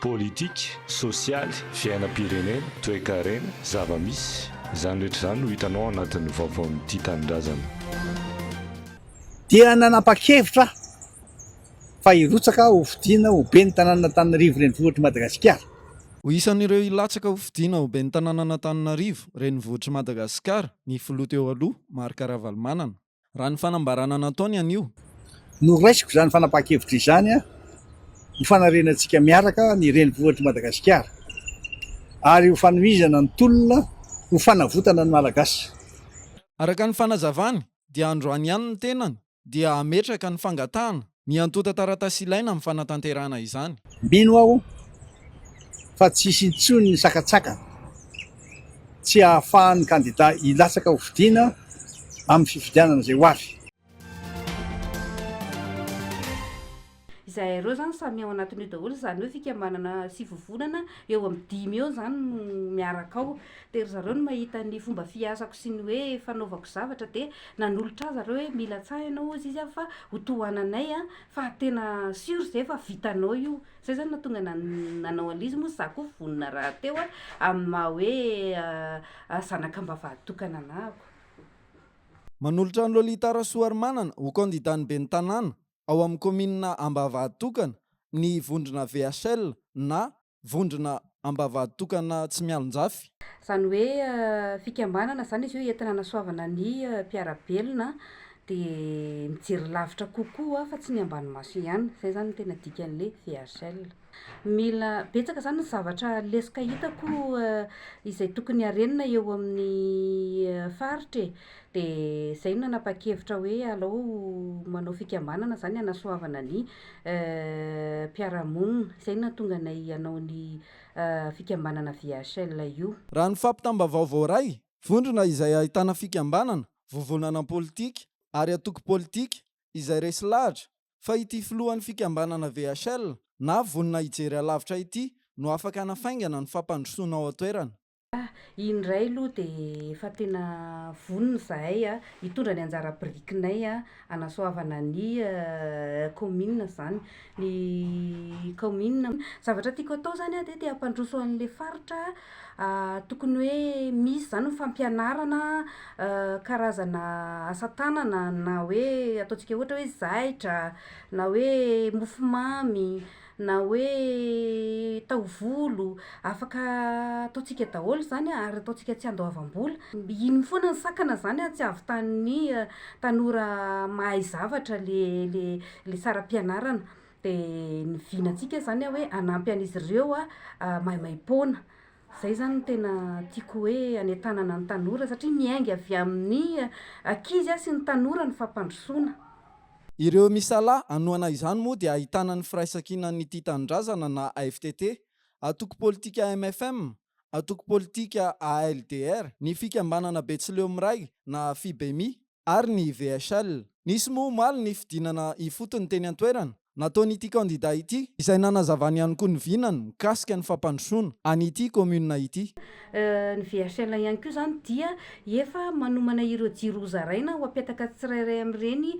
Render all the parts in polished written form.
Politika, sosialy, fiainam-pirenena, toekarena, zava-misy, izany rehetra izany no hitanao ao anatin'ny vaovaon'ny Tia Tanindrazana. Dia nanapa-kevitra aho fa hirotsaka ho fidiana ho ben'ny tanànan'Antananarivo renivohitr'i Madagasikara. Ho isan'ireo hilatsaka ho fidiana ho ben'ny tanànan'Antananarivo renivohitr'i Madagasikara ny filoha teo aloha, Marc Ravalomanana. Raha ny fanambarana nataony anio. Noraisiko izany fanapahan-kevitra izany ho fanarenantsika miaraka ny renivohitr'i Madagasikara ary ho fanohizana ny tolona ho fanavotana ny Malagasy. Araka ny fanazavany dia androany ihany ny tenany dia hametraka ny fangatahana ny antontan-taratasy ilaina amin'ny fanatanterahana izany. Mino aho fa tsy hisy intsony ny sakantsakana tsy hahafahan'ny kandida hilatsaka ho fidiana amin'ny fifidianana izay ho avy. Izahay ireo izany samy ao anatin'io daholo, izany hoe fikambanana sy vovonana eo amin'ny dimy eo izany no miaraka ao. Dia ry zareo no mahita ny fomba fiasako sy ny hoe fanaovako zavatra dia nanolotra ahy zareo hoe mila tsaha ianao hozy izy fa ho tohananay fa tena sûr zay fa vitanao io. Zay zany nahatonga nanao an'ilay izy moa za koa vonona rahateo amin'ny maha hoe zanak'ambavahady tokana anahako. Manolotra an'i Lolita Rasoarimanana ho kandidan'ny ben'ny tanàna ao amin'ny kaominina Ambavahaditokana ny vondrona VHL na Vondrona Ambavahaditokana Tsimialonjafy. Izany hoe fikambanana izany izy io entina hanasoavana ny mpiara-belona dia mijery lavitra kokoa fa tsy ny ambany maso ihany. Izay izany no tena dikan'ilay VHL. Mila, betsaka izany ny zavatra lesoka hitako izay tokony harenina eo amin'ny faritra e. Dia izay no nanapa-kevitra hoe alao manao fikambanana izany hanasoavana ny mpiara-monina. Izay no nahatonga anay hanao ny fikambanana VHL io. Raha ny fampitam-baovao voaray, vondrona izay ahitana fikambanana, vovonana politika ary antoko politika izay resy lahatra fa ity filohan'ny fikambanana VHL na vonona hijery alavitra ity no afaka hanafaingana ny fampandrosoana ao an-toerana. Indray aloha dia efa tena vonona izahay hitondra ny anjara birikinay hanasoavana ny kaominina izany. Ny kaominina, zavatra tiako atao izany dia te hampandroso an'ilay faritra tokony hoe misy izany ny fampianarana karazana asa tanana na hoe ataontsika ohatra hoe zaitra na hoe mofomamy. na hoe taovolo, afaka ataontsika daholo izany ary ataontsika tsy andoavam-bola. Iny foana ny sakana izany tsy ahavitan'ny tanora mahay zavatra le le le saram-pianarana. De ny vinantsika izany hoe hanampy an'izy ireo maimaim-poana. Zay izany no tena tiako hoe hanentanana ny tanora satria miainga avy amin'ny ankizy sy ny tanora ny fampandrosoana. Ireo misalahy hanohana izany moa dia ahitana ny Firaisankinan'ny Tia Tanindrazana na FTT, antoko politika mfm, antoko politika ALDR, ny fikambanana Betsileo Miray na Fibemi ary ny VHL. Nisy moa omaly ny fidinana ifotony teny an-toerana nataon'ity kandida ity izay nanazavany ihany koa ny vinany mikasika ny fampandrosoana an'ity kaominina ity. Ny VHL ihany koa izany dia efa manomana ireo jiro hozaraina ho apetaka tsirairay amin'ireny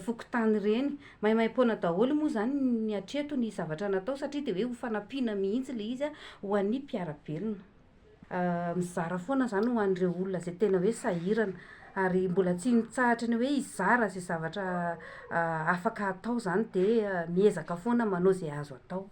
fokontany ireny. Maimaimpoana daholo moa izany ny hatreto ny zavatra natao satria dia hoe ho fanampiana mihitsy ilay izy ho an'ny mpiara-belona. Mizara foana izany ho an'ireo olona izay tena hoe sahirana ary mbola tsy mitsahatra ny hoe hizara izay zavatra afaka atao izany dia miezaka foana manao izay azo atao.